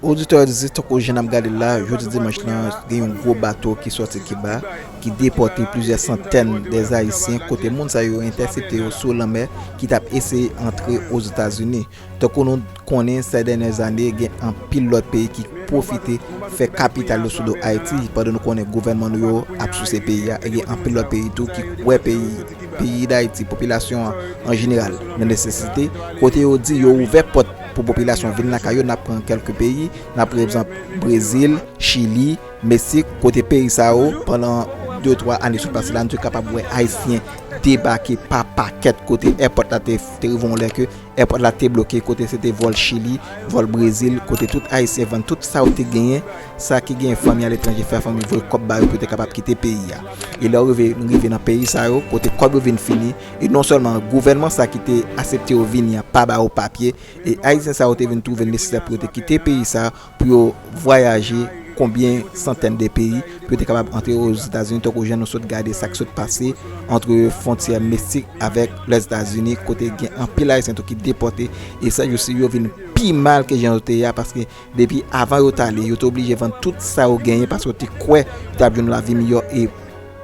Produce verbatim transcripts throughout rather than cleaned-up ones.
Oditè, oditris, tankou jan n ap gade l la, jodi dimanch lan, gen yon gwo bato ki sòti Kiba, ki depòte plizyè santèn dè Ayisyen, kote moun sa yo entèsepte yo sou lanmè, ki t ap eseye antre Ozetazini. Tankou nou konnen, sè dènyè ane, gen anpil lòt peyi ki pwofite fè kapital yo sou do Ayiti, pandan nou konnen gouvènman nou yo ap souse peyi a, e gen anpil lòt peyi tou ki wè peyi, peyi Dayiti, popilasyon an an jeneral, nan nesesite, kote yo di yo ouvè pòt pou popilasyon vin lakay yo. N ap pran kèlke peyi, n ap pran egzanp Brezil, Chili, Meksik, kote peyi sa yo, pandan de twa ane sot pase la, nou te kapab wè Ayisyen debake pa pakèt kote èpòt la te, te rive yon lè ke èpòt la te bloke, kote se te vòl Chili, vòl Brezil, kote tout Ayisyen vann tout sa yo te genyen, sa ki gen fanmi aletranje, fè fanmi voye kòb ba yo pou yo te kapab kite peyi a. E lè yo rive, rive nan peyi sa yo, kote kòb yo vin fini, e non sèlman gouvènman sa ki te aksepte yo vini an pa ba yo papye, e Ayisyen sa yo te vin twouve l nesesè pou yo te kite peyi sa, pou yo vwayaje konbyen santèn de peyi, pou yo te kapab antre Ozetazini, tankou jan nou sot gade sa k sot pase antre fwontyè Meksik avèk Lèzetazini, kote gen anpil Ayisyen tou ki depòte, e sa yo si yo vin pi mal ke jan yo te ye a, paske depi avan yo t ale, yo te oblije vann tout sa yo genyen, paske yo te kwè yo t ap jwenn yon lavi miyò, e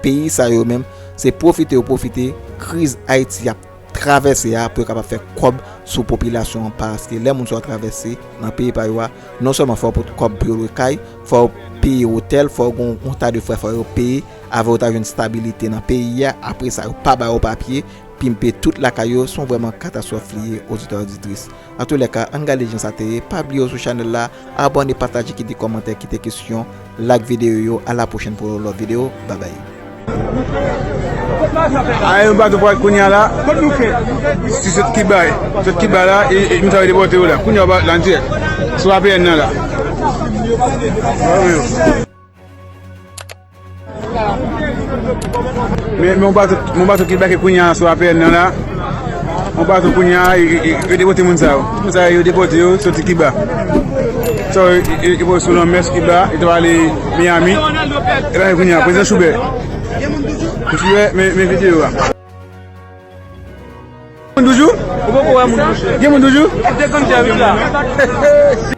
peyi sa yo menm, se pwofite yo pwofite kriz Ayiti ap travèse a pou yo kapab fè kòb sou popilasyon an, paske lè moun sa yo travèse nan peyi pa yo a, non sèlman fò yo pot kòb pou yo lwe kay, fò yo peye otèl, fò yo gon, gon ta de frè fò yo peye, avan yo ta jwenn stabilite nan peyi a, apre sa yo pa ba yo papye, pimpe tout lakay yo, se yon vrèman katastwòf li ye, oditè, oditris. Antoulèka, ann gade jan sa te ye, pa bliye w sou chanèl la, abòne, pataje, kite kòmantè, kite kesyon, like videyo yo, a la pwochèn pou yon lòt videyo, babay. Aye, yon bato pral kounye a la. Si sot Kiba, sot Kiba la, e, e, nou ta depòte yo la. Kounye a, ba, la, dirèk. Sou A P N nan la. Men, men yon bato, yon bato ki debake kounye a sou A P N nan la. Yon bato kounye a, e, e, e, yo depòte moun sa yo. Moun sa yo, yo depòte yo, soti Kiba. Sa yo, e, e, e, sou lanmè sou Kiba, yo t ap ale Miami. E la kounye a, prezidan Choubè. Choubè, men, men videyo a. Moun toujou? Ou poko wè moun toujou? Gen moun toujou? Ap desann chè vit la.